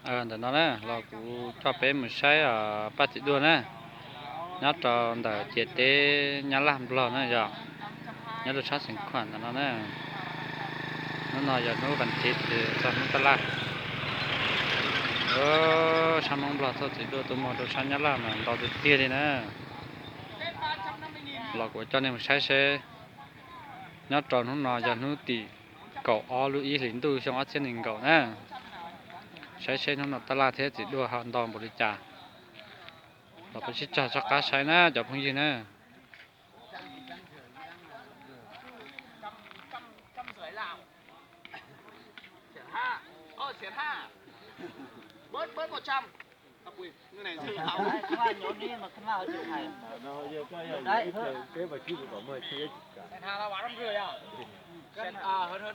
Ntawm no na los kuv coj peb mus saib pab txiv duaj na, nyob rau ntawm ciam teb Nyab Laj Nplog na yog, nyob rau sab Xeev Khuam ntawm no na. Hnub no yog hnub vas thiv txog hnub taj laj. Sab Hmoob Nplog tuaj txiv duaj tuaj muag rau sab Nyab Laj mas ntau tiag tiag li na. Los kuv coj nej mus saib seb nyob rau hnub no yog hnub tim kaum ob lub ib hlis ntuj xyoo ob txhiab nees nkaum na. Saib seb hnub no taj laj thiab txiv duaj ho ntau npaum li cas. Los peb sib cog soj qab saib na cov phooj ywg na.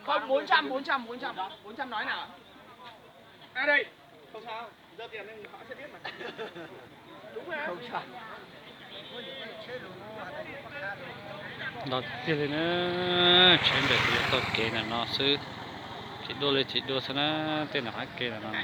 Không, bốn trăm, bốn trăm, bốn trăm, bốn trăm nói nào. À đây, không sao, giờ tiền nên hỏi sẽ biết mà. Đúng mà. Ntau tiag li na, tsheb ntawm kuv yuav taug kev ntawm no xwb, txiv duaj li txiv duaj xwb na, tej ntawm qab kev ntawm no.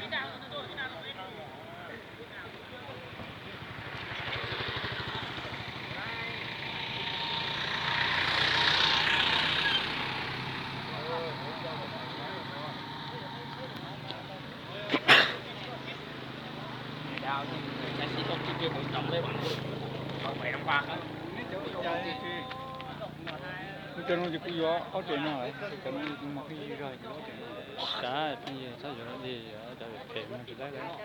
Cov no ces kuv yuav ob res no, cov no kuv mas kuj yig zog ces ob res no. Kav phooj ywg txhob yuav dog dig, cov phem no tsis laib lawm.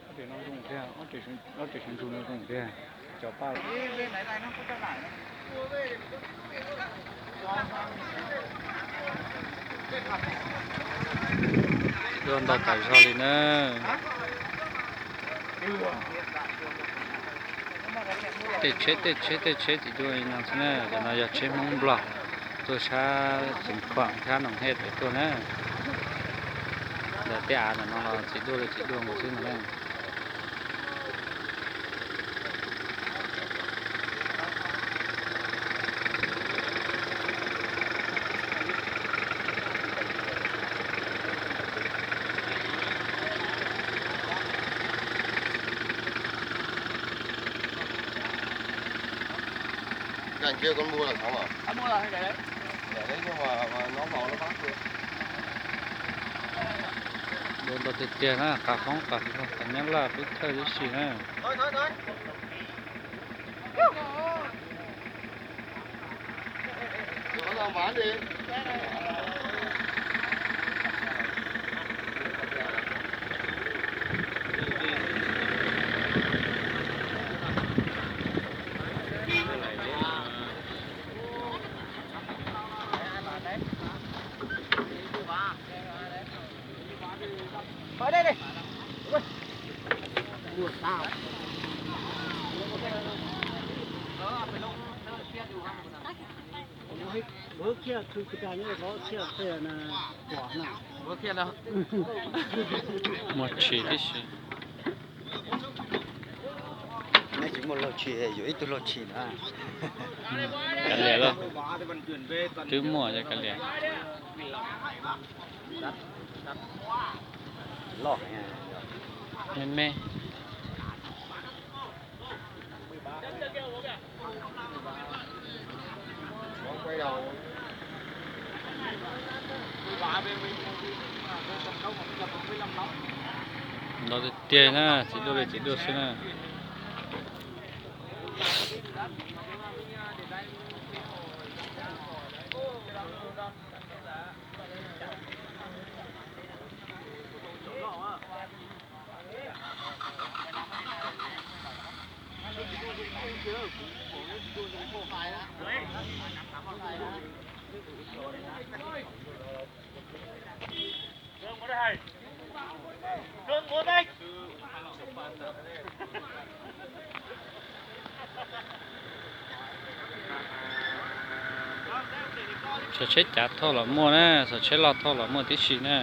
Ob res no zoo tiag, ob res sawv ntsug no zoo tiag. Cov paj duaj ntau tas zog li na. Tej tsheb tej tsheb tej tsheb txiv duaj li no xwb na, cov no yog tsheb Hmoob Nplog tuaj sab Xeev Khuam sab Noom Hej pem tuaj na. Ntawm tej av ntawm no los txiv duaj li txiv duaj nkaus xwb no na. Ranh chưa con mua là sao hả? Đã mua rồi, để đấy. Để đấy nhưng mà, mà nó vào nó bán chưa? Dua ntau tiag tiag na, qab Hmoob qab Nplog qab Nyab Laj pub thawj tib si na. Muaj tshis tib si. Neb tsis muaj laug tshis, yuav ib tug laug tshis na. Kav liam lauj. Twb muaj ces kav liam. Me me. Ntau tiag tiag na, txiv duaj li txiv duaj xwb na. Xov tsheb cav thauj los muaj na, xov tsheb loj thauj los muaj tib si na.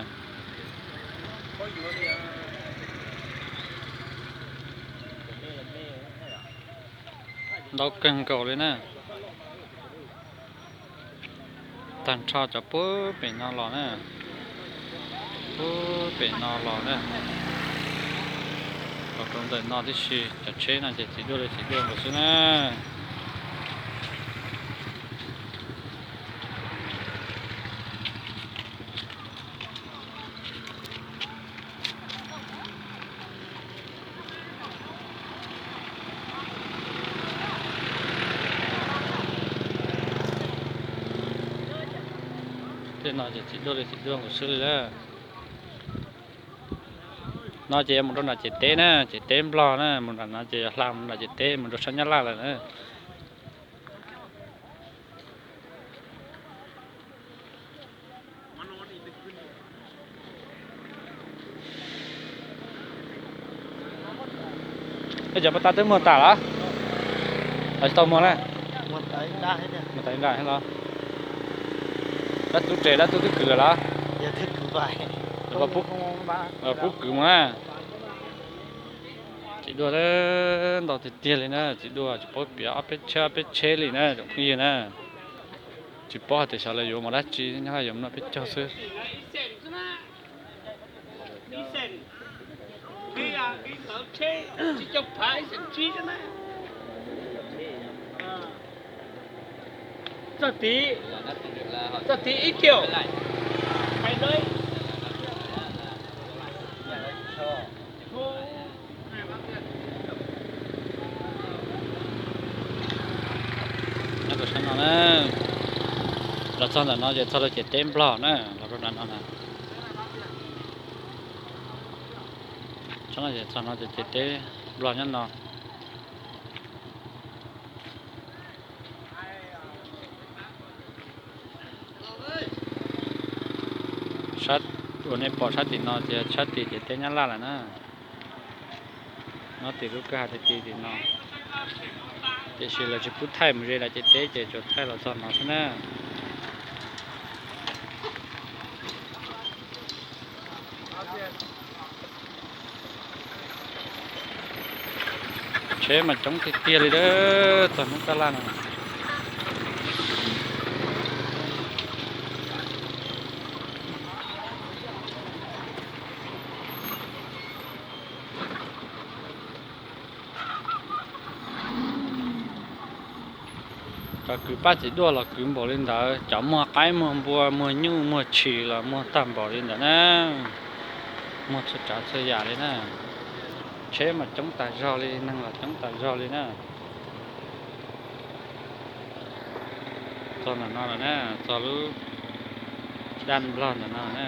Ntau kawg nkaus li na. Tag nrho cov puag pem no los na. Ub, pem no los na, los rau ntawm no tib si, cov tsheb no ces txiv duaj li txiv duaj nkaus xwb na. Tej no ces txiv duaj li txiv duaj nkaus xwb li lawm. No ces mus rau nram ciam teb na, ciam teb Nplog na, mus nram no ces yog hla mus nram ciam teb mus rau sab Nyab Laj lawm na. Ej, cov pas tas twb muag tas los? Los tsis tau muag na? Muag tas ib nrab los? Dab tub tsev dab tub twb kwv lawm los? Pub kwv mus na. Txiv duaj ntau tiag tiag li na, txiv duaj tsis paub piav ob peb tsheb ob peb tsheb li na tsoom phooj ywg na. Tsis paub hais tias xyov lawv yuav mus dab tsi, nyob yuav mloog peb caug xwb. Txog tid, txog tid ib tiam. Nyob rau sab no na, los txog ntawm no ces txog rau ciam teb Nplog na, los rau nram no na. Txog no ces txog no ces ciam teb Nplog nyob no. Sab uas nej pom sab tim no ces sab tim ciam teb Nyab Laj lawm na. Nyob tim lub kwj ha tiag tiag tim no, tiam sis lawv tsis pub thaij mus ze lawv ciam teb ces tsuas thaij los txog no xwb na. Tsheb mas coob tiag tiag li lawm txog hnub taj laj no. Cov kwv paj txiv duaj los kwv npaum li ntawd, cov muag qaib muag npua muag nyuj muag tshis los muag tag npaum li ntawd na. Muag txhua tsav txhua yam li na. Tsheb mas coob tas zog li, neeg los coob tas zog li na. Txog ntawm no lawm na, txog lub daj Nplog ntawm no na.